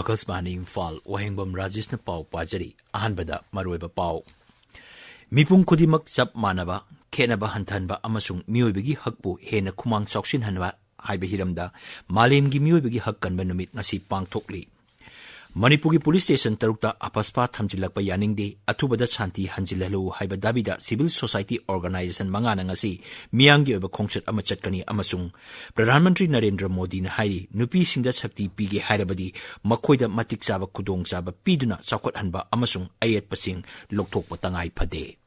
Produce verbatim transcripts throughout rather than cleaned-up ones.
ꯑꯀꯥꯁꯕꯥꯅꯤ ꯏꯝꯐꯥꯜ, ꯋꯥꯍꯦꯡꯕꯝ ꯔꯥꯖꯦꯁꯅ ꯄꯥꯎ ꯄꯥꯖꯔꯤ꯫ ꯑꯍꯥꯟꯕꯗ ꯃꯔꯨꯑꯣꯏꯕ ꯄꯥꯎ꯫ ꯃꯤꯄꯨꯝ ꯈꯨꯗꯤꯡꯃꯛ ꯆꯞ ꯃꯥꯟꯅꯕ, ꯈꯦꯠꯅꯕ ꯍꯟꯊꯍꯟꯕ ꯑꯃꯁꯨꯡ ꯃꯤꯑꯣꯏꯕꯒꯤ ꯍꯛꯄꯨ ꯍꯦꯟꯅ ꯈꯨꯃꯥꯡ ꯆꯥꯎꯁꯤꯟꯍꯟꯕ ꯍꯥꯏꯕ ꯍꯤꯔꯝꯗ ꯃꯥꯂꯦꯝꯒꯤ ꯃꯤꯑꯣꯏꯕꯒꯤ ꯍꯛ ꯀꯟꯕ ꯅꯨꯃꯤꯠ ꯉꯁꯤ ꯄꯥꯡꯊꯣꯛꯂꯤ꯫ ꯃꯅꯤꯄꯨꯔꯒꯤ ꯄꯨꯂꯤꯁ ꯁ꯭ꯇꯦꯁꯟ ꯇꯔꯨꯛꯇ ꯑꯄꯁꯄꯥ ꯊꯝꯖꯤꯜꯂꯛꯄ ꯌꯥꯅꯤꯡꯗꯦ, ꯑꯊꯨꯕꯗ ꯁꯥꯟꯇꯤ ꯍꯟꯖꯤꯜꯍꯜꯂꯨ ꯍꯥꯏꯕ ꯗꯥꯕꯤꯗ ꯁꯤꯚꯤꯜ ꯁꯣꯁꯥꯏꯇꯤ ꯑꯣꯔꯒꯅꯥꯏꯖꯦꯁꯟ ꯃꯉꯥꯅ ꯉꯁꯤ ꯃꯤꯌꯥꯝꯒꯤ ꯑꯣꯏꯕ ꯈꯣꯡꯆꯠ ꯑꯃ ꯆꯠꯀꯅꯤ ꯑꯃꯁꯨꯡ ꯄ꯭ꯔꯙꯥꯟ ꯃꯟꯇ꯭ꯔꯤ ꯅꯔꯦꯟꯗ꯭ꯔ ꯃꯣꯗꯤꯅ ꯍꯥꯏꯔꯤ, ꯅꯨꯄꯤꯁꯤꯡꯗ ꯁꯛꯇꯤ ꯄꯤꯒꯦ ꯍꯥꯏꯔꯕꯗꯤ ꯃꯈꯣꯏꯗ ꯃꯇꯤꯛ ꯆꯥꯕ ꯈꯨꯗꯣꯡꯆꯥꯕ ꯄꯤꯗꯨꯅ ꯆꯥꯎꯈꯠꯍꯟꯕ ꯑꯃꯁꯨꯡ ꯑꯌꯦꯠꯄꯁꯤꯡ ꯂꯧꯊꯣꯛꯄ ꯇꯉꯥꯏ ꯐꯗꯦ꯫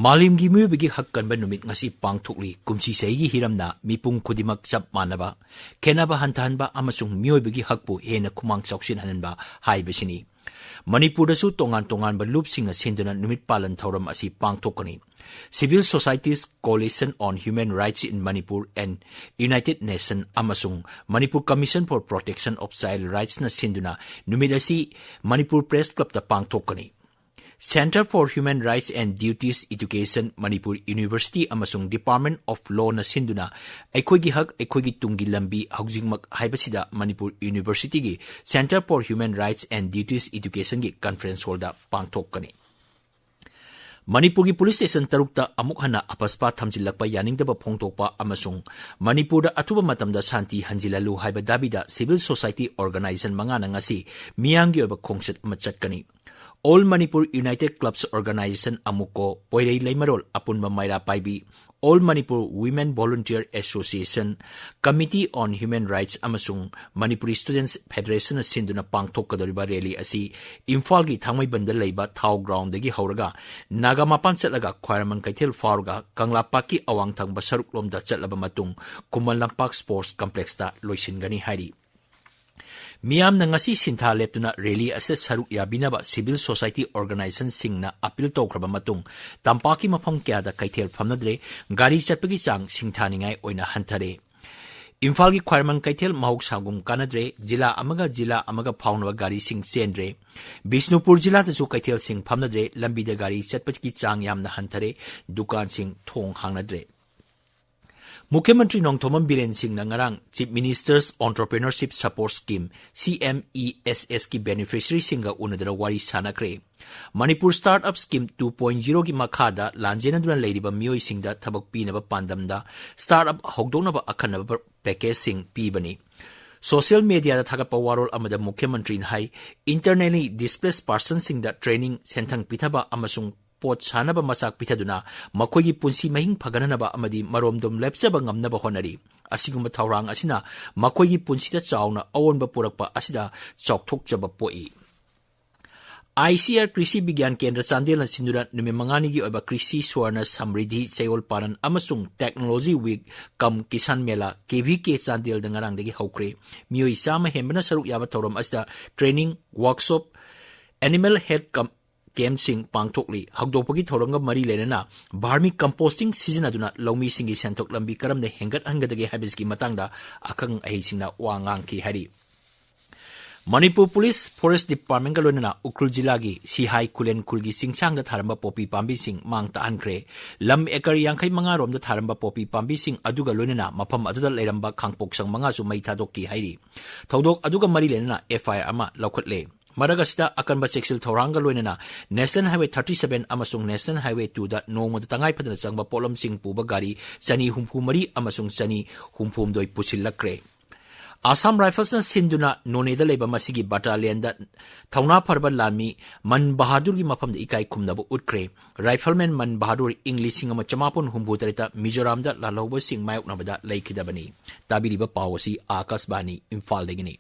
ꯃꯥꯂꯦꯝꯒꯤ ꯃꯤꯑꯣꯏꯕꯒꯤ ꯍꯛ ꯀꯟꯕ ꯅꯨꯃꯤꯠ ꯉꯁꯤ ꯄꯥꯡꯊꯣꯛꯂꯤ꯫ ꯀꯨꯝꯁꯤ ꯆꯍꯤꯒꯤ ꯍꯤꯔꯝꯅ ꯃꯤꯄꯨꯝ ꯈꯨꯗꯤꯡꯃꯛ ꯆꯞ ꯃꯥꯟꯅꯕ, ꯈꯦꯠꯅꯕ ꯍꯟꯊꯍꯟꯕ ꯑꯃꯁꯨꯡ ꯃꯤꯑꯣꯏꯕꯒꯤ ꯍꯛꯄꯨ ꯍꯦꯟꯅ ꯈꯨꯃꯥꯡ ꯆꯥꯎꯁꯤꯟꯍꯟꯕ ꯍꯥꯏꯕꯁꯤꯅꯤ꯫ ꯃꯅꯤꯄꯨꯔꯗꯁꯨ ꯇꯣꯉꯥꯟ ꯇꯣꯉꯥꯟꯕ ꯂꯨꯞꯁꯤꯡꯅ ꯁꯤꯟꯗꯨꯅ ꯅꯨꯃꯤꯠ ꯄꯥꯂꯟ ꯊꯧꯔꯝ ꯑꯁꯤ ꯄꯥꯡꯊꯣꯛꯀꯅꯤ꯫ Civil Societies Coalition on Human Rights in Manipur and United Nations ꯑꯃꯁꯨꯡ Manipur Commission for Protection of Child Rightsꯅ ꯁꯤꯟꯗꯨꯅ ꯅꯨꯃꯤꯠ ꯑꯁꯤ ꯃꯅꯤꯄꯨꯔ ꯄ꯭ꯔꯦꯁ ꯀ꯭ꯂꯕꯇ ꯄꯥꯡꯊꯣꯛꯀꯅꯤ꯫ Centre for Human Rights and Duties Education, Manipur university ꯑꯃꯁꯨꯡ Department of Lawꯅ ꯁꯤꯟꯗꯨꯅ ꯑꯩꯈꯣꯏꯒꯤ ꯍꯛ, ꯑꯩꯈꯣꯏꯒꯤ ꯇꯨꯡꯒꯤ ꯂꯝꯕꯤ ꯍꯧꯖꯤꯛꯃꯛ ꯍꯥꯏꯕꯁꯤꯗ ꯃꯅꯤꯄꯨꯔ ꯌꯨꯅꯤꯚꯔꯁꯤꯇꯤꯒꯤ Centre for Human Rights and Duties Educationꯒꯤ conference hallꯗ ꯄꯥꯡꯊꯣꯛꯀꯅꯤ꯫ ꯃꯅꯤꯄꯨꯔꯒꯤ ꯄꯨꯂꯤꯁ ꯁ꯭ꯇꯦꯁꯟ ꯇꯔꯨꯛꯇ ꯑꯃꯨꯛ ꯍꯟꯅ ꯑꯄꯁꯄꯥ ꯊꯝꯖꯤꯜꯂꯛꯄ ꯌꯥꯅꯤꯡꯗꯕ ꯐꯣꯡꯗꯣꯛꯄ ꯑꯃꯁꯨꯡ ꯃꯅꯤꯄꯨꯔꯗ ꯑꯊꯨꯕ ꯃꯇꯝꯗ ꯁꯥꯟꯇꯤ ꯍꯟꯖꯤꯜꯍꯜꯂꯨ ꯍꯥꯏꯕ ꯗꯥꯕꯤꯗ civil society organization ꯃꯉꯥꯅ ꯉꯁꯤ ꯃꯤꯌꯥꯝꯒꯤ ꯑꯣꯏꯕ ꯈꯣꯡꯆꯠ ꯑꯃ ꯆꯠꯀꯅꯤ꯫ All Manipur United Clubs Organization, ꯑꯃꯨꯀꯣ, ꯄꯣꯏꯔꯩ ꯂꯩꯃꯔꯣꯜ ꯑꯄꯨꯟꯕ ꯃꯩꯔꯥ ꯄꯥꯏꯕꯤ, All Manipur Women Volunteer Association, Committee on Human Rights ꯑꯃꯁꯨꯡ Manipuri Students Federationꯅ ꯁꯤꯟꯗꯨꯅ ꯄꯥꯡꯊꯣꯛꯀꯗꯧꯔꯤꯕ ꯔꯦꯂꯤ ꯑꯁꯤ ꯏꯝꯐꯥꯜꯒꯤ ꯊꯥꯡꯃꯩꯕꯟꯗ ꯂꯩꯕ ꯊꯥꯎ ꯒ꯭ꯔꯥꯎꯟꯗꯒꯤ ꯍꯧꯔꯒ ꯅꯥꯒꯥ ꯃꯄꯥꯟ ꯆꯠꯂꯒ ꯈ꯭ꯋꯥꯏꯔꯝꯕꯟ ꯀꯩꯊꯦꯜ ꯐꯥꯎꯔꯒ ꯀꯪꯂꯥ ꯄꯥꯠꯀꯤ ꯑꯋꯥꯡ ꯊꯪꯕ ꯁꯔꯨꯛꯂꯣꯝꯗ ꯆꯠꯂꯕ ꯃꯇꯨꯡ ꯈꯨꯃꯟ ꯂꯝꯄꯥꯛ ꯁ꯭ꯄꯣꯔꯠꯁ ꯀꯝꯄ꯭ꯂꯦꯛꯁꯇ ꯂꯣꯏꯁꯤꯟꯒꯅꯤ ꯍꯥꯏꯔꯤ꯫ ꯃꯤꯌꯥꯝꯅ ꯉꯁꯤ ꯁꯤꯟꯊꯥ ꯂꯦꯞꯇꯨꯅ ꯔꯦꯂꯤ ꯑꯁꯤꯗ ꯁꯔꯨꯛ ꯌꯥꯕꯤꯅꯕ ꯁꯤꯚꯤꯜ ꯁꯣꯁꯥꯏꯇꯤ ꯑꯣꯔꯒꯅꯥꯏꯖꯦꯁꯟꯁꯤꯡꯅ ꯑꯄꯤꯜ ꯇꯧꯈ꯭ꯔꯕ ꯃꯇꯨꯡ ꯇꯝꯄꯥꯛꯀꯤ ꯃꯐꯝ ꯀꯌꯥꯗ ꯀꯩꯊꯦꯜ ꯐꯝꯅꯗ꯭ꯔꯦ, ꯒꯥꯔꯤ ꯆꯠꯄꯒꯤ ꯆꯥꯡ ꯁꯤꯡꯊꯥꯅꯤꯡꯉꯥꯏ ꯑꯣꯏꯅ ꯍꯟꯊꯔꯦ꯫ ꯏꯝꯐꯥꯜꯒꯤ ꯈ꯭ꯋꯥꯏꯔꯝꯕꯟ ꯀꯩꯊꯦꯜ ꯃꯍꯧꯁꯥꯒꯨꯝ ꯀꯥꯟꯅꯗ꯭ꯔꯦ, ꯖꯤꯂꯥ ꯑꯃꯒ ꯖꯤꯂꯥ ꯑꯃꯒ ꯐꯥꯎꯅꯕ ꯒꯥꯔꯤꯁꯤꯡ ꯆꯦꯟꯗ꯭ꯔꯦ꯫ ꯕꯤꯁꯅꯨꯄꯨꯔ ꯖꯤꯂꯥꯗꯁꯨ ꯀꯩꯊꯦꯜꯁꯤꯡ ꯐꯝꯅꯗ꯭ꯔꯦ, ꯂꯝꯕꯤꯗ ꯒꯥꯔꯤ ꯆꯠꯄꯒꯤ ꯆꯥꯡ ꯌꯥꯝꯅ ꯍꯟꯊꯔꯦ, ꯗꯨꯀꯥꯟꯁꯤꯡ ꯊꯣꯡ ꯍꯥꯡꯅꯗ꯭ꯔꯦ꯫ ꯃꯨꯈ꯭ꯌ ꯃꯟꯇ꯭ꯔꯤ ꯅꯣꯡꯊꯣꯝꯕꯝ ꯕꯤꯔꯦꯟ ꯁꯤꯡꯅ ꯉꯔꯥꯡ Chief Minister's Entrepreneurship Support Scheme, C M E S S ꯀꯤ beneficiaryꯁꯤꯡꯒ ꯎꯅꯗꯨꯅ ꯋꯥꯔꯤ ꯁꯥꯟꯅꯈ꯭ꯔꯦ꯫ Manipur Startup Scheme two point zero ꯒꯤ ꯃꯈꯥꯗ ꯂꯥꯟꯖꯦꯟꯅꯗꯨꯅ ꯂꯩꯔꯤꯕ ꯃꯤꯑꯣꯏꯁꯤꯡꯗ ꯊꯕꯛ ꯄꯤꯅꯕ ꯄꯥꯟꯗꯝꯗ startup ꯍꯧꯗꯣꯛꯅꯕ ꯑꯈꯟꯅꯕ packageꯁꯤꯡ ꯄꯤꯕꯅꯤ꯫ Social mediaꯗ ꯊꯥꯒꯠꯄ ꯋꯥꯔꯣꯜ ꯑꯃꯗ ꯃꯨꯈ꯭ꯌ ꯃꯟꯇ꯭ꯔꯤꯅ ꯍꯥꯏ, internally displaced personꯁꯤꯡꯗ training, ꯁꯦꯟꯊꯪ ꯄꯤꯊꯕ ꯑꯃꯁꯨꯡ ꯄꯣꯠ ꯁꯥꯅꯕ ꯃꯆꯥꯛ ꯄꯤꯊꯗꯨꯅ ꯃꯈꯣꯏꯒꯤ ꯄꯨꯟꯁꯤ ꯃꯍꯤꯡ ꯐꯒꯠꯍꯟꯅꯕ ꯑꯃꯗꯤ ꯃꯔꯣꯝꯗꯣꯝ ꯂꯦꯞꯆꯕ ꯉꯝꯅꯕ ꯍꯣꯠꯅꯔꯤ꯫ ꯑꯁꯤꯒꯨꯝꯕ ꯊꯧꯔꯥꯡ ꯑꯁꯤꯅ ꯃꯈꯣꯏꯒꯤ ꯄꯨꯟꯁꯤꯗ ꯆꯥꯎꯅ ꯑꯑꯣꯟꯕ ꯄꯨꯔꯛꯄ ꯑꯁꯤꯗ ꯆꯥꯎꯊꯣꯛꯆꯕ ꯄꯣꯛꯏ꯫ ICAR ꯀ꯭ꯔꯤꯁꯤ ꯕꯤꯒ꯭ꯌꯥꯟ ꯀꯦꯟꯗ꯭ꯔ ꯆꯥꯟꯗꯦꯜꯅ ꯁꯤꯟꯗꯨꯅ ꯅꯨꯃꯤꯠ ꯃꯉꯥꯅꯤꯒꯤ ꯑꯣꯏꯕ ꯀ꯭ꯔꯤꯁꯤ ꯁ꯭ꯋꯔꯅ ꯁꯝꯔꯤꯙꯤ ꯆꯌꯣꯜ ꯄꯥꯔꯟ ꯑꯃꯁꯨꯡ Technology Week cum Kisan Mela, KVK ꯆꯥꯟꯗꯦꯜꯗ ꯉꯔꯥꯡꯗꯒꯤ ꯍꯧꯈ꯭ꯔꯦ꯫ ꯃꯤꯑꯣꯏ ꯆꯥꯝꯃ ꯍꯦꯟꯕꯅ ꯁꯔꯨꯛ ꯌꯥꯕ ꯊꯧꯔꯝ ꯑꯁꯤꯗ training, workshop, animal health camp campꯁꯤꯡ ꯄꯥꯡꯊꯣꯛꯂꯤ꯫ ꯍꯧꯗꯣꯛꯄꯒꯤ ꯊꯧꯔꯝꯒ ꯃꯔꯤ ꯂꯩꯅꯅ vermicomposting ꯁꯤꯖꯤꯟꯅꯗꯨꯅ ꯂꯧꯃꯤꯁꯤꯡꯒꯤ ꯁꯦꯟꯊꯣꯛ ꯂꯝꯕꯤ ꯀꯔꯝꯅ ꯍꯦꯟꯒꯠꯍꯟꯒꯗꯒꯦ ꯍꯥꯏꯕꯁꯤꯒꯤ ꯃꯇꯥꯡꯗ ꯑꯈꯪ ꯑꯍꯩꯁꯤꯡꯅ ꯋꯥ ꯉꯥꯡꯈꯤ ꯍꯥꯏꯔꯤ꯫ ꯃꯅꯤꯄꯨꯔ ꯄꯨꯂꯤꯁ ꯐꯣꯔꯦꯁ ꯗꯤꯄꯥꯔꯠꯃꯦꯟꯒ ꯂꯣꯏꯅꯅ ꯎꯈ꯭ꯔꯨꯜ ꯖꯤꯂꯥꯒꯤ ꯁꯤꯍꯥꯏ ꯈꯨꯂꯦꯟ ꯈꯨꯜꯒꯤ ꯆꯤꯡꯁꯥꯡꯗ ꯊꯥꯔꯝꯕ ꯄꯣꯄꯤ ꯄꯥꯝꯕꯤꯁꯤꯡ ꯃꯥꯡ ꯇꯥꯛꯍꯟꯈ꯭ꯔꯦ꯫ ꯂꯝ ꯑꯦꯀꯔ ꯌꯥꯡꯈꯩ ꯃꯉꯥ ꯔꯣꯝꯗ ꯊꯥꯔꯝꯕ ꯄꯣꯄꯤ ꯄꯥꯝꯕꯤꯁꯤꯡ ꯑꯗꯨꯒ ꯂꯣꯏꯅꯅ ꯃꯐꯝ ꯑꯗꯨꯗ ꯂꯩꯔꯝꯕ ꯈꯥꯡꯄꯣꯛꯁꯪ ꯃꯉꯥꯁꯨ ꯃꯩ ꯊꯥꯗꯣꯛꯈꯤ ꯍꯥꯏꯔꯤ꯫ ꯊꯧꯗꯣꯛ ꯑꯗꯨꯒ ꯃꯔꯤ ꯂꯩꯅꯅ FIR ꯑꯃ ꯂꯧꯈꯠꯂꯦ꯫ ꯃꯔꯛ ꯑꯁꯤꯗ ꯑꯀꯟꯕ ꯆꯦꯛꯁꯤꯜ ꯊꯧꯔꯥꯡꯒ ꯂꯣꯏꯅꯅ National Highway thirty seven ꯑꯃꯁꯨꯡ National Highway two ꯗ ꯅꯣꯡꯃꯗ ꯇꯉꯥꯏ ꯐꯗꯅ ꯆꯪꯕ ꯄꯣꯠꯂꯝꯁꯤꯡ ꯄꯨꯕ ꯒꯥꯔꯤ ꯆꯅꯤ ꯍꯨꯝꯐꯨ ꯃꯔꯤ ꯑꯃꯁꯨꯡ ꯆꯅꯤ ꯍꯨꯝꯐꯨ ꯍꯨꯝꯗꯣꯏ ꯄꯨꯁꯤꯜꯂꯛꯈ꯭ꯔꯦ꯫ ꯑꯁꯥꯝ ꯔꯥꯏꯐꯜꯁꯅ ꯁꯤꯟꯗꯨꯅ ꯅꯣꯅꯦꯗ ꯂꯩꯕ ꯃꯁꯤꯒꯤ ꯕꯠꯇꯥꯂꯤꯌꯟꯗ ꯊꯧꯅꯥ ꯐꯔꯕ ꯂꯥꯟꯃꯤ ꯃꯟ ꯕꯍꯥꯗꯨꯔꯒꯤ ꯃꯐꯝꯗ ꯏꯀꯥꯏ ꯈꯨꯝꯅꯕ ꯎꯠꯈ꯭ꯔꯦ꯫ ꯔꯥꯏꯐꯜꯃꯦꯟ ꯃꯟ ꯕꯍꯥꯗꯨꯔ ꯏꯪ ꯂꯤꯁꯤꯡ ꯑꯃ ꯆꯃꯥꯄꯟ ꯍꯨꯝꯐꯨ ꯇꯔꯦꯠꯇ ꯃꯤꯖꯣꯔꯥꯝꯗ ꯂꯥꯜꯍꯧꯕꯁꯤꯡ ꯃꯥꯌꯣꯛꯅꯕꯗ ꯂꯩꯈꯤꯗꯕꯅꯤ꯫ ꯇꯥꯕꯤꯔꯤꯕ ꯄꯥꯎ ꯑꯁꯤ ꯑꯥꯀꯥꯁꯕꯥꯅꯤ ꯏꯝꯐꯥꯜꯗꯒꯤꯅꯤ꯫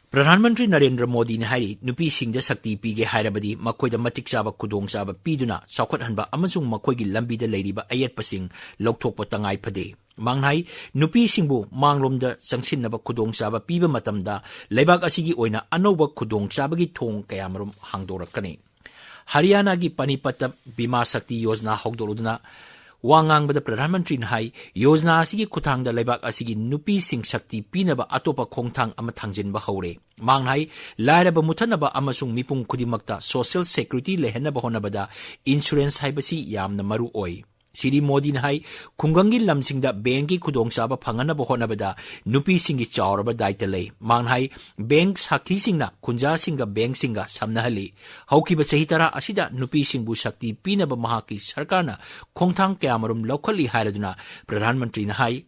ꯄ꯭ꯔꯙꯥꯟ ꯃꯟꯇ꯭ꯔꯤ ꯅꯔꯦꯟꯗ꯭ꯔ ꯃꯣꯗꯤꯅ ꯍꯥꯏꯔꯤ, ꯅꯨꯄꯤꯁꯤꯡꯗ ꯁꯛꯇꯤ ꯄꯤꯒꯦ ꯍꯥꯏꯔꯕꯗꯤ ꯃꯈꯣꯏꯗ ꯃꯇꯤꯛ ꯆꯥꯕ ꯈꯨꯗꯣꯡꯆꯥꯕ ꯄꯤꯗꯨꯅ ꯆꯥꯎꯈꯠꯍꯟꯕ ꯑꯃꯁꯨꯡ ꯃꯈꯣꯏꯒꯤ ꯂꯝꯕꯤꯗ ꯂꯩꯔꯤꯕ ꯑꯌꯦꯠꯄꯁꯤꯡ ꯂꯧꯊꯣꯛꯄ ꯇꯉꯥꯏ ꯐꯗꯦ꯫ ꯃꯍꯥꯛꯅ ꯍꯥꯏ, ꯅꯨꯄꯤꯁꯤꯡꯕꯨ ꯃꯥꯡꯂꯣꯝꯗ ꯆꯪꯁꯤꯟꯅꯕ ꯈꯨꯗꯣꯡꯆꯥꯕ ꯄꯤꯕ ꯃꯇꯝꯗ ꯂꯩꯕꯥꯛ ꯑꯁꯤꯒꯤ ꯑꯣꯏꯅ ꯑꯅꯧꯕ ꯈꯨꯗꯣꯡꯆꯥꯕꯒꯤ ꯊꯣꯡ ꯀꯌꯥꯃꯔꯨꯝ ꯍꯥꯡꯗꯣꯔꯛꯀꯅꯤ꯫ ꯍꯔꯤꯌꯥꯅꯥꯒꯤ ꯄꯥꯅꯤꯄꯠꯇ ꯕꯤꯃꯥ ꯁꯛꯇꯤ ꯌꯣꯖꯅꯥ ꯍꯧꯗꯣꯛꯂꯗꯨꯅ ꯋꯥ ꯉꯥꯡꯕꯗ ꯄ꯭ꯔꯙꯥꯟ ꯃꯟꯇ꯭ꯔꯤꯅ ꯍꯥꯏ, ꯌꯣꯖꯅꯥ ꯑꯁꯤꯒꯤ ꯈꯨꯠꯊꯥꯡꯗ ꯂꯩꯕꯥꯛ ꯑꯁꯤꯒꯤ ꯅꯨꯄꯤꯁꯤꯡ ꯁꯛꯇꯤ ꯄꯤꯅꯕ ꯑꯇꯣꯞꯄ ꯈꯣꯡꯊꯥꯡ ꯑꯃ ꯊꯥꯡꯖꯤꯟꯕ ꯍꯧꯔꯦ꯫ ꯃꯍꯥꯛꯅ ꯍꯥꯏ, ꯂꯥꯏꯔꯕ ꯃꯨꯊꯠꯅꯕ ꯑꯃꯁꯨꯡ ꯃꯤꯄꯨꯝ ꯈꯨꯗꯤꯡꯃꯛꯇ social security ꯂꯩꯍꯟꯅꯕ ꯍꯣꯠꯅꯕꯗ insurance ꯍꯥꯏꯕꯁꯤ ꯌꯥꯝꯅ ꯃꯔꯨ ꯑꯣꯏ꯫ ꯁ꯭ꯔꯤ ꯃꯣꯗꯤꯅ ꯍꯥꯏ, ꯈꯨꯡꯒꯪꯒꯤ ꯂꯝꯁꯤꯡꯗ bankꯀꯤ ꯈꯨꯗꯣꯡꯆꯥꯕ ꯐꯪꯍꯟꯅꯕ ꯍꯣꯠꯅꯕꯗ ꯅꯨꯄꯤꯁꯤꯡꯒꯤ ꯆꯥꯎꯔꯕ ꯗꯥꯏꯇ ꯂꯩ꯫ ꯃꯍꯥꯛꯅ ꯍꯥꯏ, bank ꯁꯥꯈꯤꯁꯤꯡꯅ ꯈꯨꯟꯖꯥꯁꯤꯡꯒ bankꯁꯤꯡꯒ ꯁꯝꯅꯍꯜꯂꯤ꯫ ꯍꯧꯈꯤꯕ ꯆꯍꯤ ꯇꯔꯥ ꯑꯁꯤꯗ ꯅꯨꯄꯤꯁꯤꯡꯕꯨ ꯁꯛꯇꯤ ꯄꯤꯅꯕ ꯃꯍꯥꯛꯀꯤ ꯁꯔꯀꯥꯔꯅ ꯈꯣꯡꯊꯥꯡ ꯀꯌꯥꯃꯔꯨꯝ ꯂꯧꯈꯠꯂꯤ ꯍꯥꯏꯔꯗꯨꯅ ꯄ꯭ꯔꯙꯥꯟ ꯃꯟꯇ꯭ꯔꯤꯅ ꯍꯥꯏ,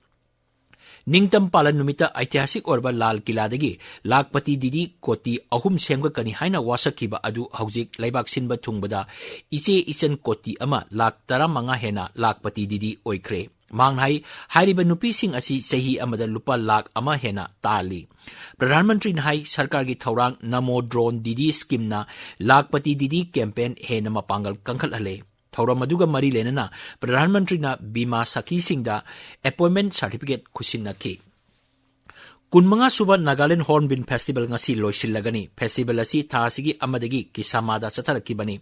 ꯅꯤꯡꯇꯝ ꯄꯥꯂꯟ ꯅꯨꯃꯤꯠꯇ ꯑꯩꯇꯤꯍꯥꯁꯤꯛ ꯑꯣꯏꯔꯕ ꯂꯥꯜ ꯀꯤꯂꯥꯗꯒꯤ ꯂꯥꯈꯄꯇꯤ ꯗꯤꯗꯤ ꯀꯣꯇꯤ ꯑꯍꯨꯝ ꯁꯦꯝꯒꯠꯀꯅꯤ ꯍꯥꯏꯅ ꯋꯥꯁꯛꯈꯤꯕ ꯑꯗꯨ ꯍꯧꯖꯤꯛ ꯂꯩꯕꯥꯛ ꯁꯤꯟꯕ ꯊꯨꯡꯕꯗ ꯏꯆꯦ ꯏꯆꯟ ꯀꯣꯇꯤ ꯑꯃ ꯂꯥꯈ ꯇꯔꯥꯃꯉꯥ ꯍꯦꯟꯅ ꯂꯥꯈꯄꯇꯤ ꯗꯤꯗꯤ ꯑꯣꯏꯈ꯭ꯔꯦ꯫ ꯃꯍꯥꯛꯅ ꯍꯥꯏ, ꯍꯥꯏꯔꯤꯕ ꯅꯨꯄꯤꯁꯤꯡ ꯑꯁꯤ ꯆꯍꯤ ꯑꯃꯗ ꯂꯨꯄꯥ ꯂꯥꯈ ꯑꯃ ꯍꯦꯟꯅ ꯇꯥꯜꯂꯤ꯫ ꯄ꯭ꯔꯙꯥꯟ ꯃꯟꯇ꯭ꯔꯤꯅ ꯍꯥꯏ, ꯁꯔꯀꯥꯔꯒꯤ ꯊꯧꯔꯥꯡ ꯅꯃꯣ ꯗ꯭ꯔꯣꯟ ꯗꯤꯗꯤ ꯁ꯭ꯀꯤꯝꯅ ꯂꯥꯈꯄꯇꯤ ꯗꯤꯗꯤ ꯀꯦꯝꯄꯦꯟ ꯍꯦꯟꯅ ꯃꯄꯥꯡꯒꯜ ꯀꯟꯈꯠꯍꯜꯂꯦ꯫ ꯊꯧꯔꯝ ꯑꯗꯨꯒ ꯃꯔꯤ ꯂꯩꯅꯅ ꯄ꯭ꯔꯙꯥꯟ ꯃꯟꯇ꯭ꯔꯤꯅ ꯕꯤꯃꯥ ꯁꯥꯈꯤꯁꯤꯡꯗ appointment certificate ꯈꯨꯠꯁꯤꯟꯅꯈꯤ꯫ ꯀꯨꯟꯃꯉꯥ ꯁꯨꯕ ꯅꯥꯒꯥꯂꯦꯟ ꯍꯣꯔꯟꯕꯤꯜ ꯐꯦꯁꯇꯤꯚꯦꯜ ꯉꯁꯤ ꯂꯣꯏꯁꯤꯜꯂꯒꯅꯤ꯫ ꯐꯦꯁꯇꯤꯚꯦꯜ ꯑꯁꯤ ꯊꯥ ꯑꯁꯤꯒꯤ ꯑꯃꯗꯒꯤ ꯀꯤꯁꯥꯃꯥꯗ ꯆꯠꯊꯔꯛꯈꯤꯕꯅꯤ꯫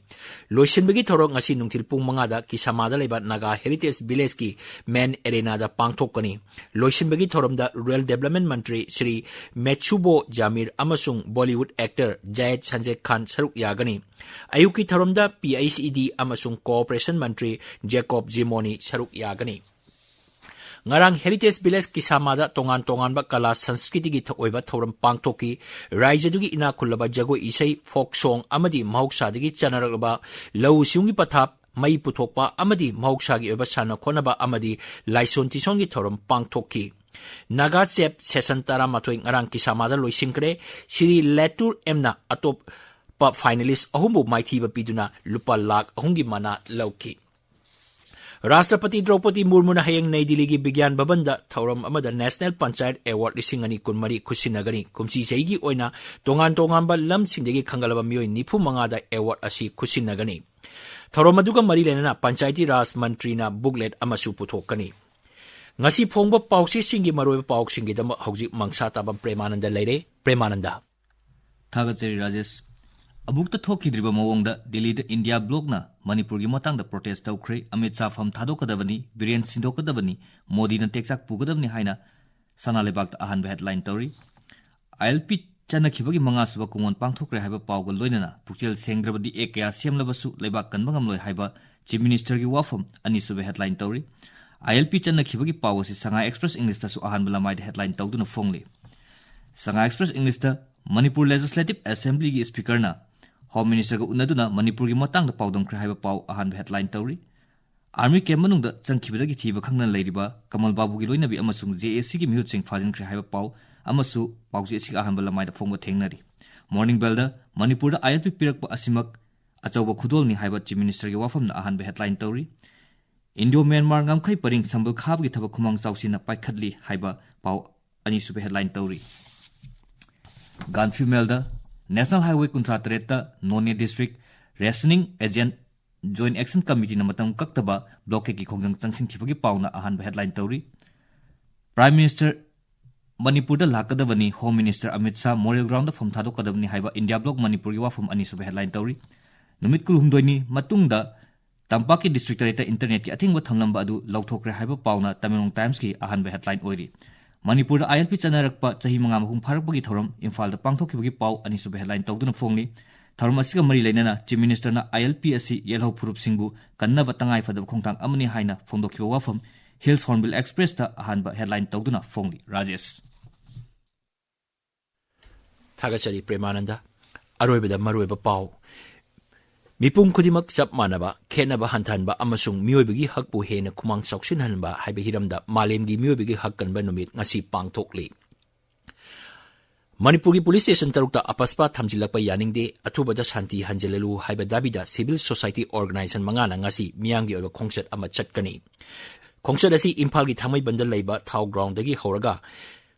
ꯂꯣꯏꯁꯤꯟꯕꯒꯤ ꯊꯧꯔꯝ ꯉꯁꯤ ꯅꯨꯡꯊꯤꯜ ꯄꯨꯡ ꯃꯉꯥꯗ ꯀꯤꯁꯥꯃꯥꯗ ꯂꯩꯕ ꯅꯥꯒꯥ ꯍꯦꯔꯤꯇꯦꯖ ꯚꯤꯂꯦꯖꯀꯤ ꯃꯦꯟ ꯑꯦꯔꯦꯅꯥꯗ ꯄꯥꯡꯊꯣꯛꯀꯅꯤ꯫ ꯂꯣꯏꯁꯤꯟꯕꯒꯤ ꯊꯧꯔꯝꯗ ꯔꯨꯔꯦꯜ ꯗꯦꯕꯂꯞꯃꯦꯟ ꯃꯟꯇ꯭ꯔꯤ ꯁ꯭ꯔꯤ ꯃꯦꯠꯁꯨꯕꯣ ꯖꯥꯃꯤꯔ ꯑꯃꯁꯨꯡ ꯕꯣꯂꯤꯋꯨꯗ ꯑꯦꯛꯇꯔ ꯖꯥꯌꯦꯗ ꯁꯟꯖꯦ ꯈꯥꯟ ꯁꯔꯨꯛ ꯌꯥꯒꯅꯤ꯫ ꯑꯌꯨꯛꯀꯤ ꯊꯧꯔꯝꯗ ꯄꯤ ꯑꯩꯆ ꯏ ꯗꯤ ꯑꯃꯁꯨꯡ ꯀꯣꯑꯣꯄꯔꯦꯁꯟ ꯃꯟꯇ꯭ꯔꯤ ꯖꯦꯀꯣꯕ ꯖꯤꯃꯣꯅꯤ ꯁꯔꯨꯛ ꯌꯥꯒꯅꯤ꯫ ꯉꯔꯥꯡ ꯍꯦꯔꯤꯇꯦꯖ ꯚꯤꯂꯦꯖ ꯀꯤꯁꯥꯃꯥꯗ ꯇꯣꯉꯥꯟ ꯇꯣꯉꯥꯟꯕ ꯀꯂꯥ ꯁꯪꯁꯀ꯭ꯔꯤꯇꯤꯒꯤ ꯊ-, ꯑꯣꯏꯕ ꯊꯧꯔꯝ ꯄꯥꯡꯊꯣꯛꯈꯤ꯫ ꯔꯥꯏꯖ꯭ꯌꯗꯨꯒꯤ ꯏꯅꯥꯛ ꯈꯨꯜꯂꯕ ꯖꯒꯣꯏ ꯏꯁꯩ, ꯐꯣꯛ ꯁꯣꯡ ꯑꯃꯗꯤ ꯃꯍꯧꯁꯥꯗꯒꯤ ꯆꯠꯅꯔꯛꯂꯕ ꯂꯧꯎ ꯁꯤꯡꯎꯒꯤ ꯄꯊꯥꯞ, ꯃꯩ ꯄꯨꯊꯣꯛꯄ ꯑꯃꯗꯤ ꯃꯍꯧꯁꯥꯒꯤ ꯑꯣꯏꯕ ꯁꯥꯟꯅ ꯈꯣꯠꯅꯕ ꯑꯃꯗꯤ ꯂꯥꯏꯁꯣꯟ ꯇꯤꯁꯣꯟꯒꯤ ꯊꯧꯔꯝ ꯄꯥꯡꯊꯣꯛꯈꯤ꯫ ꯅꯥꯒꯥ ꯆꯦꯞ ꯁꯦꯁꯟ ꯇꯔꯥꯃꯥꯊꯣꯏ ꯉꯔꯥꯡ ꯀꯤꯁꯥꯃꯥꯗ ꯂꯣꯏꯁꯤꯟꯈ꯭ꯔꯦ꯫ ꯁ꯭ꯔꯤ ꯂꯦꯇꯨꯔ ꯑꯦꯝꯅ ꯑꯇꯣꯞꯄ ꯐꯥꯏꯅꯦꯂꯤꯁ ꯑꯍꯨꯝꯕꯨ ꯃꯥꯏꯊꯤꯕ ꯄꯤꯗꯨꯅ ꯂꯨꯄꯥ ꯂꯥꯈ ꯑꯍꯨꯝꯒꯤ ꯃꯅꯥ ꯂꯧꯈꯤ꯫ ꯔꯥꯁꯇ꯭ꯔꯄꯇꯤ ꯗ꯭ꯔꯧꯄꯗꯤ ꯃꯨꯔꯃꯨꯅ ꯍꯌꯦꯡ ꯅꯩ ꯗꯤꯜꯂꯤꯒꯤ ꯕꯤꯒ꯭ꯌꯥꯟ ꯚꯕꯟꯗ ꯊꯧꯔꯝ ꯑꯃꯗ ꯅꯦꯁꯅꯦꯜ ꯄꯟꯆꯥꯌꯠ ꯑꯦꯋꯥꯔꯗ ꯂꯤꯁꯤꯡ ꯑꯅꯤ ꯀꯨꯟꯃꯔꯤ ꯈꯨꯠꯁꯤꯟꯅꯒꯅꯤ꯫ ꯀꯨꯝꯁꯤ ꯆꯍꯤꯒꯤ ꯑꯣꯏꯅ ꯇꯣꯉꯥꯟ ꯇꯣꯉꯥꯟꯕ ꯂꯝꯁꯤꯡꯗꯒꯤ ꯈꯟꯒꯠꯂꯕ ꯃꯤꯑꯣꯏ ꯅꯤꯐꯨ ꯃꯉꯥꯗ ꯑꯦꯋꯥꯔꯗ ꯑꯁꯤ ꯈꯨꯠꯁꯤꯟꯅꯒꯅꯤ꯫ ꯊꯧꯔꯝ ꯑꯗꯨꯒ ꯃꯔꯤ ꯂꯩꯅꯅ ꯄꯟꯆꯥꯌꯇꯤ ꯔꯥꯖ ꯃꯟꯇ꯭ꯔꯤꯅ booklet ꯑꯃꯁꯨ ꯄꯨꯊꯣꯛꯀꯅꯤ꯫ ꯉꯁꯤ ꯐꯣꯡꯕ ꯄꯥꯎꯆꯦꯁꯤꯡꯒꯤ ꯃꯔꯨꯑꯣꯏꯕ ꯄꯥꯎꯁꯤꯡꯒꯤꯗꯃꯛ ꯍꯧꯖꯤꯛ ꯃꯪꯁꯥ ꯇꯥꯕ ꯄ꯭ꯔꯦꯃꯥꯅꯟꯗ ꯂꯩꯔꯦ꯫ ꯄ꯭ꯔꯦꯃꯥꯅꯟꯗ꯫ ꯊꯥꯒꯠꯆꯔꯤ ꯔꯥꯖꯦꯁ꯫ ꯑꯃꯨꯛꯇ ꯊꯣꯛꯈꯤꯗ꯭ꯔꯤꯕ ꯃꯑꯣꯡꯗ ꯗꯤꯜꯂꯤꯗ ꯏꯟꯗꯤꯌꯥ ꯕ꯭ꯂꯣꯛꯅ ꯃꯅꯤꯄꯨꯔꯒꯤ ꯃꯇꯥꯡꯗ ꯄ꯭ꯔꯣꯇꯦꯁ ꯇꯧꯈ꯭ꯔꯦ꯫ ꯑꯃꯤꯠ ꯁꯥ ꯐꯝ ꯊꯥꯗꯣꯛꯀꯗꯕꯅꯤ, ꯕꯤꯔꯦꯟ ꯁꯤꯟꯗꯣꯛꯀꯗꯕꯅꯤ, ꯃꯣꯗꯤꯅ ꯇꯦꯛꯆꯥꯛ ꯄꯨꯒꯗꯕꯅꯤ ꯍꯥꯏꯅ ꯁꯅꯥ ꯂꯩꯕꯥꯛꯇ ꯑꯍꯥꯟꯕ ꯍꯦꯗꯂꯥꯏꯟ ꯇꯧꯔꯤ꯫ ꯑꯥꯏ ꯑꯦꯜ ꯄꯤ ꯆꯠꯅꯈꯤꯕꯒꯤ ꯃꯉꯥꯁꯨꯕ ꯀꯨꯡꯑꯣꯟ ꯄꯥꯡꯊꯣꯛꯈ꯭ꯔꯦ ꯍꯥꯏꯕ ꯄꯥꯎꯒ ꯂꯣꯏꯅꯅ ꯄꯨꯛꯆꯦꯜ ꯁꯦꯡꯗ꯭ꯔꯕꯗꯤ ꯑꯦꯛ ꯀꯌꯥ ꯁꯦꯝꯂꯕꯁꯨ ꯂꯩꯕꯥꯛ ꯀꯟꯕ ꯉꯝꯂꯣꯏ ꯍꯥꯏꯕ ꯆꯤꯐ ꯃꯤꯅꯤꯁꯇꯔꯒꯤ ꯋꯥꯐꯝ ꯑꯅꯤꯁꯨꯕ ꯍꯦꯗꯂꯥꯏꯟ ꯇꯧꯔꯤ꯫ ꯑꯥꯏ ꯑꯦꯜ ꯄꯤ ꯆꯠꯅꯈꯤꯕꯒꯤ ꯄꯥꯎ ꯑꯁꯤ ꯁꯉꯥꯏ ꯑꯦꯛꯁꯄ꯭ꯔꯦꯁ ꯏꯪꯂꯤꯁꯇꯁꯨ ꯑꯍꯥꯟꯕ ꯂꯃꯥꯏꯗ ꯍꯦꯗꯂꯥꯏꯟ ꯇꯧꯗꯨꯅ ꯐꯣꯡꯂꯤ꯫ ꯁꯉꯥꯏ ꯑꯦꯛꯁꯄ꯭ꯔꯦꯁ ꯏꯪꯂꯤꯁꯇ ꯃꯅꯤꯄꯨꯔ ꯂꯦꯖꯤꯁꯂꯦꯇꯤꯚ ꯑꯦꯁꯦꯝꯕ꯭ꯂꯤꯒꯤ ꯁ꯭ꯄꯤꯀꯔꯅ ꯍꯣꯝ ꯃꯤꯅꯤꯁꯇꯔꯒ ꯎꯅꯗꯨꯅ ꯃꯅꯤꯄꯨꯔꯒꯤ ꯃꯇꯥꯡꯗ ꯄꯥꯎꯗꯝꯈ꯭ꯔꯦ ꯍꯥꯏꯕ ꯄꯥꯎ ꯑꯍꯥꯟꯕ ꯍꯦꯗꯂꯥꯏꯟ ꯇꯧꯔꯤ꯫ ꯑꯥꯔꯃꯤ ꯀꯦꯝꯞ ꯃꯅꯨꯡꯗ ꯆꯪꯈꯤꯕꯗꯒꯤ ꯊꯤꯕ ꯈꯪꯗꯅ ꯂꯩꯔꯤꯕ ꯀꯃꯜ ꯕꯥꯕꯨꯒꯤ ꯂꯣꯏꯅꯕꯤ ꯑꯃꯁꯨꯡ ꯖꯦ ꯑꯦ ꯁꯤꯒꯤ ꯃꯤꯍꯨꯠꯁꯤꯡ ꯐꯥꯖꯤꯟꯈ꯭ꯔꯦ ꯍꯥꯏꯕ ꯄꯥꯎ ꯑꯃꯁꯨ ꯄꯥꯎꯆꯦ ꯑꯁꯤꯒꯤ ꯑꯍꯥꯟꯕ ꯂꯃꯥꯏꯗ ꯐꯣꯡꯕ ꯊꯦꯡꯅꯔꯤ꯫ ꯃꯣꯔꯅꯤꯡ ꯕꯦꯜꯗ ꯃꯅꯤꯄꯨꯔꯗ ꯑꯥꯏ ꯑꯦꯜ ꯄꯤ ꯄꯤꯔꯛꯄ ꯑꯁꯤꯃꯛ ꯑꯆꯧꯕ ꯈꯨꯗꯣꯜꯅꯤ ꯍꯥꯏꯕ ꯆꯤꯐ ꯃꯤꯅꯤꯁꯇꯔꯒꯤ ꯋꯥꯐꯝꯅ ꯑꯍꯥꯟꯕ ꯍꯦꯗꯂꯥꯏꯟ ꯇꯧꯔꯤ꯫ ꯏꯟꯗꯣ ꯃ꯭ꯌꯥꯟꯃꯥꯔ ꯉꯝꯈꯩ ꯄꯔꯤꯡ ꯁꯝꯕꯜ ꯈꯥꯕꯒꯤ ꯊꯕꯛ ꯈꯨꯃꯥꯡ ꯆꯥꯎꯁꯤꯟꯅ ꯄꯥꯏꯈꯠꯂꯤ ꯍꯥꯏꯕ ꯄꯥꯎ ꯑꯅꯤꯁꯨꯕ ꯍꯦꯗꯂꯥꯏꯟ ꯇꯧꯔꯤ꯫ ꯒꯥꯟꯐꯤ ꯃꯦꯜꯗ ꯅꯦꯁꯅꯦꯜ ꯍꯥꯏꯋꯦ ꯀꯨꯟꯊ꯭ꯔꯥ ꯇꯔꯦꯠꯇ ꯅꯣꯅꯦ ꯗꯤꯁꯇ꯭ꯔꯤꯛ ꯔꯦꯁꯅꯤꯡ ꯑꯦꯖꯦꯟ ꯖꯣꯏꯟ ꯑꯦꯛꯁꯟ ꯀꯃꯤꯇꯤꯅ ꯃꯇꯝ ꯀꯛꯇꯕ ꯕ꯭ꯂꯣꯀꯦꯠꯀꯤ ꯈꯣꯡꯖꯪ ꯆꯪꯁꯤꯟꯈꯤꯕꯒꯤ ꯄꯥꯎꯅ ꯑꯍꯥꯟꯕ ꯍꯦꯗꯂꯥꯏꯟ ꯇꯧꯔꯤ꯫ ꯄ꯭ꯔꯥꯏꯝ ꯃꯤꯅꯤꯁꯇꯔ ꯃꯅꯤꯄꯨꯔꯗ ꯂꯥꯛꯀꯗꯕꯅꯤ, home minister Amit Shah moral ground ꯐꯝ ꯊꯥꯗꯣꯛꯀꯗꯕꯅꯤ ꯍꯥꯏꯕ ꯏꯟꯗꯤꯌꯥ ꯕ꯭ꯂꯣꯛ ꯃꯅꯤꯄꯨꯔꯒꯤ ꯋꯥꯐꯝ ꯑꯅꯤꯁꯨꯕ ꯍꯦꯗꯂꯥꯏꯟ ꯇꯧꯔꯤ꯫ ꯅꯨꯃꯤꯠ ꯀꯨꯟꯍꯨꯝꯗꯣꯏꯅꯤ ꯃꯇꯨꯡꯗ ꯇꯝꯄꯥꯛꯀꯤ ꯗꯤꯁꯇ꯭ꯔꯤꯛ ꯇꯔꯦꯠꯇ ꯏꯟꯇꯔꯅꯦꯠꯀꯤ ꯑꯊꯤꯡꯕ ꯊꯝꯂꯝꯕ ꯑꯗꯨ ꯂꯧꯊꯣꯛꯈ꯭ꯔꯦ ꯍꯥꯏꯕ ꯄꯥꯎꯅ ꯇꯃꯦꯡꯂꯣꯡ ꯇꯥꯏꯝꯁꯀꯤ ꯑꯍꯥꯟꯕ ꯍꯦꯗꯂꯥꯏꯟ ꯑꯣꯏꯔꯤ꯫ ꯃꯅꯤꯄꯨꯔꯗ ꯑꯥꯏ ꯑꯦꯜ ꯄꯤ ꯆꯠꯅꯔꯛꯄ ꯆꯍꯤ ꯃꯉꯥ ꯃꯄꯨꯡ ꯐꯥꯔꯛꯄꯒꯤ ꯊꯧꯔꯝ ꯏꯝꯐꯥꯜꯗ ꯄꯥꯡꯊꯣꯛꯈꯤꯕꯒꯤ ꯄꯥꯎ ꯑꯅꯤꯁꯨꯕ ꯍꯦꯗꯂꯥꯏꯟ ꯇꯧꯗꯨꯅ ꯐꯣꯡꯂꯤ꯫ ꯊꯧꯔꯝ ꯑꯁꯤꯒ ꯃꯔꯤ ꯂꯩꯅꯅ ꯆꯤꯐ ꯃꯤꯅꯤꯁꯇꯔꯅ ꯑꯥꯏ ꯑꯦꯜ ꯄꯤ ꯑꯁꯤ ꯌꯦꯜꯍꯧ ꯐꯨꯔꯨꯞꯁꯤꯡꯕꯨ ꯀꯟꯅꯕ ꯇꯉꯥꯏꯐꯗꯕ ꯈꯣꯡꯊꯥꯡ ꯑꯃꯅꯤ ꯍꯥꯏꯅ ꯐꯣꯡꯗꯣꯛꯈꯤꯕ ꯋꯥꯐꯝ ꯍꯤꯜꯁ ꯍꯣꯔꯟꯕꯤꯜ ꯑꯦꯛꯁꯄ꯭ꯔꯦꯁꯇ ꯑꯍꯥꯟꯕ ꯍꯦꯗꯂꯥꯏꯟ ꯇꯧꯗꯨꯅ ꯐꯣꯡꯂꯤ꯫ ꯔꯥꯖꯦꯁ꯫ ꯊꯥꯒꯠꯆꯔꯤ ꯄ꯭ꯔꯦꯃꯥꯅꯟꯗ꯫ ꯑꯔꯣꯏꯕꯗ ꯃꯔꯨꯑꯣꯏꯕ ꯄꯥꯎ꯫ ꯃꯤꯄꯨꯝ ꯈꯨꯗꯤꯡꯃꯛ ꯆꯞ ꯃꯥꯟꯅꯕ, ꯈꯦꯠꯅꯕ ꯍꯟꯊꯍꯟꯕ ꯑꯃꯁꯨꯡ ꯃꯤꯑꯣꯏꯕꯒꯤ ꯍꯛꯄꯨ ꯍꯦꯟꯅ ꯈꯨꯃꯥꯡ ꯆꯥꯎꯁꯤꯟꯍꯟꯕ ꯍꯥꯏꯕ ꯍꯤꯔꯝꯗ ꯃꯥꯂꯦꯝꯒꯤ ꯃꯤꯑꯣꯏꯕꯒꯤ ꯍꯛ ꯀꯟꯕ ꯅꯨꯃꯤꯠ ꯉꯁꯤ ꯄꯥꯡꯊꯣꯛꯂꯤ꯫ ꯃꯅꯤꯄꯨꯔꯒꯤ ꯄꯨꯂꯤꯁ ꯁ꯭ꯇꯦꯁꯟ ꯇꯔꯨꯛꯇ ꯑꯄꯁꯄ ꯊꯝꯖꯤꯜꯂꯛꯄ ꯌꯥꯅꯤꯡꯗꯦ, ꯑꯊꯨꯕꯗ ꯁꯥꯟꯇꯤ ꯍꯟꯖꯤꯜꯍꯜꯂꯨ ꯍꯥꯏꯕ ꯗꯥꯕꯤꯗ ꯁꯤꯚꯤꯜ ꯁꯣꯁꯥꯏꯇꯤ ꯑꯣꯔꯒꯅꯥꯏꯖꯦꯁꯟ ꯃꯉꯥꯅ ꯉꯁꯤ ꯃꯤꯌꯥꯝꯒꯤ ꯑꯣꯏꯕ ꯈꯣꯡꯆꯠ ꯑꯃ ꯆꯠꯀꯅꯤ꯫ ꯈꯣꯡꯆꯠ ꯑꯁꯤ ꯏꯝꯐꯥꯜꯒꯤ ꯊꯥꯡꯃꯩꯕꯟꯗ ꯂꯩꯕ ꯊꯥꯎ ꯒ꯭ꯔꯥꯎꯟꯗꯒꯤ ꯍꯧꯔꯒ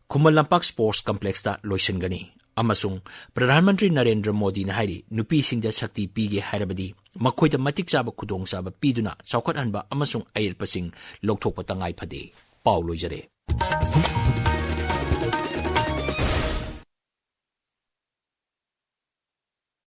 ꯈꯨꯃꯟ ꯂꯝꯄꯥꯛ ꯁ꯭ꯄꯣꯔꯠꯁ ꯀꯝꯄ꯭ꯂꯦꯛꯁꯇ ꯂꯣꯏꯁꯤꯟꯒꯅꯤ꯫ ꯑꯃꯁꯨꯡ ꯄ꯭ꯔꯙꯥꯟ ꯃꯟꯇ꯭ꯔꯤ ꯅꯔꯦꯟꯗ꯭ꯔ ꯃꯣꯗꯤꯅ ꯍꯥꯏꯔꯤ, ꯅꯨꯄꯤꯁꯤꯡꯗ ꯁꯛꯇꯤ ꯄꯤꯒꯦ ꯍꯥꯏꯔꯕꯗꯤ ꯃꯈꯣꯏꯗ ꯃꯇꯤꯛ ꯆꯥꯕ ꯈꯨꯗꯣꯡꯆꯥꯕ ꯄꯤꯗꯨꯅ ꯆꯥꯎꯈꯠꯍꯟꯕ ꯑꯃꯁꯨꯡ ꯑꯌꯦꯠꯄꯁꯤꯡ ꯂꯧꯊꯣꯛꯄ ꯇꯉꯥꯏ ꯐꯗꯦ꯫ ꯄꯥꯎ ꯂꯣꯏꯖꯔꯦ꯫